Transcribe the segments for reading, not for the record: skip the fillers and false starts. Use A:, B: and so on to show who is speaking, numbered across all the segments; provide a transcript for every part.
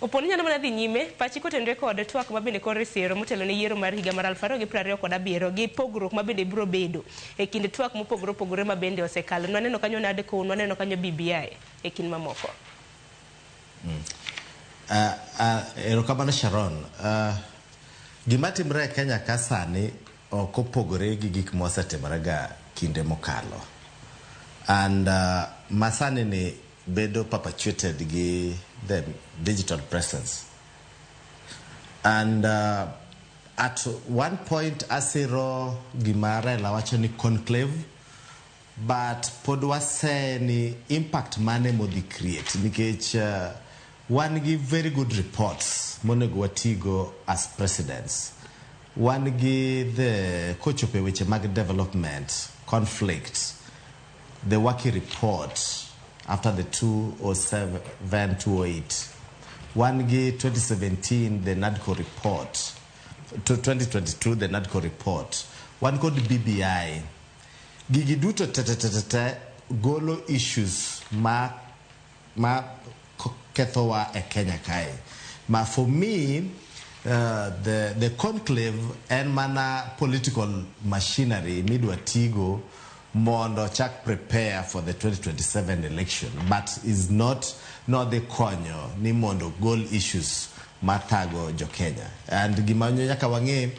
A: Oponi nyalo mana dhi nyime pachi kotenore kod twak ma bende koro isiro motelo ne yiero mar higa mar 2027 gi pogruok ma bende biro bedo e kind twak mopogore opogore ma bende osekalo. Nwaneno kanyo NADCO, nwaneno kanyo BBI e kind mamoko.
B: Erokamano Sharon. Gima timre e Kenya ka sani ok opogore gi gik mosetimore ga kinde mokalo. And masani ni bedo perpetuated gi the digital presence. And at one point asiro gima Raila wacho ni conclave, but pod wase ni impact mane modhi create nikech wan gi very good reports monego watigo as presidents. Wan gi the kochopo e weche mag development, conflict, the Waki report after the 2007 2008. Wan gi 2017 the NADCO report, to 2022 the NADCO report. Wan kod BBI. Gigi duto te te te te te golo issues ma kethowa e Kenya kae. Ma for me, the conclave en mana political machinery midwa tigo mondo chak prepare for the 2027 election, but is not nodhi konyo ni mondo gol issues mathago jo Kenya. And gima nyaka wang'e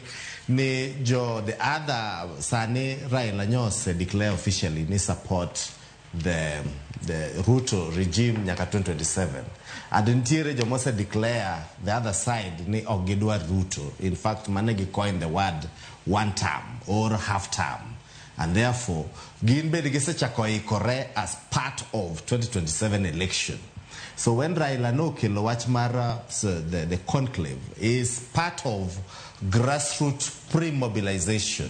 B: ni jo the other sani Raila nyose declare officially ni support the Ruto regime nyaka 2027. And nitiere jomose declare the other side ni ok gidwar Ruto. In fact, mane gi coin the word one term or half term. And therefore, gin bende gisechako ikore as part of 2027 election. So when Raila nokelo wach mar the conclave is part of grassroots pre-mobilization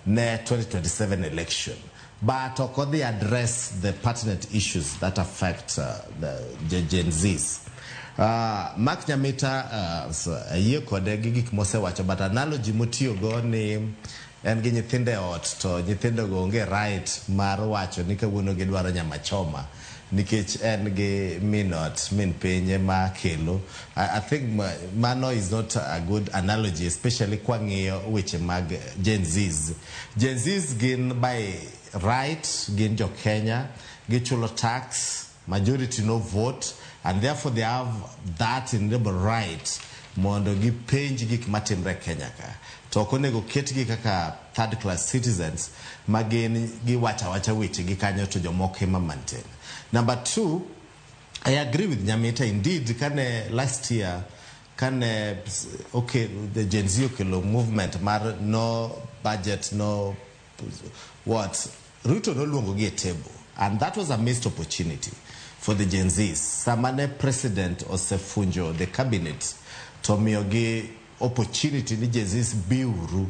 B: ne 2027 election. But ok odhi address the pertinent issues that affect the Gen Zs. Mark Nyamita, ayie kode gi gik mosewacho, but analogy motiyogo ni en gi nyithindo e ot to nyithindogo onge right mar wacho ni kawuono gidwaro nyama choma nikech en gi min ot min piny ema kelo. I think mano is not a good analogy, especially kwang'iyo weche mag Gen Zs. Gen Zs gin by right gin jo Kenya, gichulo tax, majority no vote, and therefore they have that inalienable right mondo gipenj gik matimre e Kenya ka. To ok onego ketgi kaka third class citizens ma gin giwacho awacha weche gi kanyo to jomoko ema maintain. Number two, I agree with Nyamita indeed kane last year kane okay the Gen Z okelo movement mar no budget, no what, Ruto noluongo gi e table, and that was a missed opportunity for the Gen Zs. Sama ne president osefunjo the cabinet to miyogi opportunity ni Gen Zs biuru,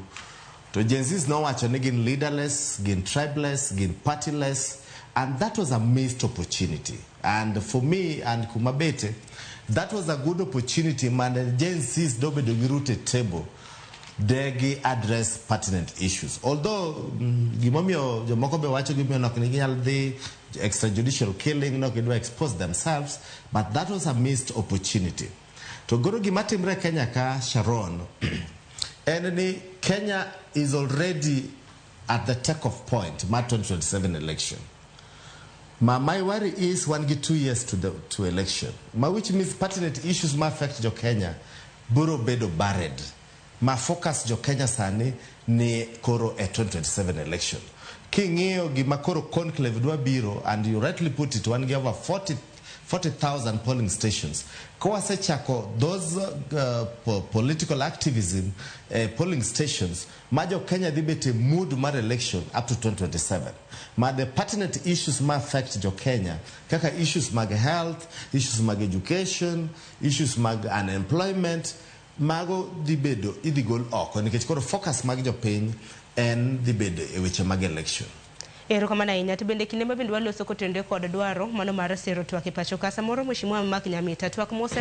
B: to Gen Zs nowacho ni gin leaderless, gin tribeless, gin partyless, and that was a missed opportunity. And for me and kumabete, that was a good opportunity mane Gen Zs dobedo gi Ruto e table de gi address pertinent issues. Although gimomiyo jomoko be wacho gimomiyo ok ginyal dhi extrajudicial killing, nok gidwa expose themselves, but that was a missed opportunity. To goro gima timre e Kenya ka, Sharon, en ni Kenya is already at the take-off point mar 2027 election. Ma my worry is wan gi 2 years to election. Ma which means pertinent issues ma affect jo Kenya biro bedo buried. Ma focus jo Kenya sani ni koro e 2027 election. King'iyo gima koro conclave dwa biro, and you rightly put it, wan gi over 40 40,000 polling stations. Kawasechako those political activism polling stations, ma jo Kenya dhi bet e mood mar election up to 2027. Ma the pertinent issues ma affect jo Kenya, kaka issues mag health, issues mag education, issues mag unemployment, mago dhi bedo idhi gol oko nikech koro focus mag jopiny en dhi bedo e weche mag election.
A: Erokamano ahinya. To bende kinde ma bende waloso kotenore kod dwaro mano mar sero twak e pacho ka, samoro Mheshimiwa Mark Nyamita twak mose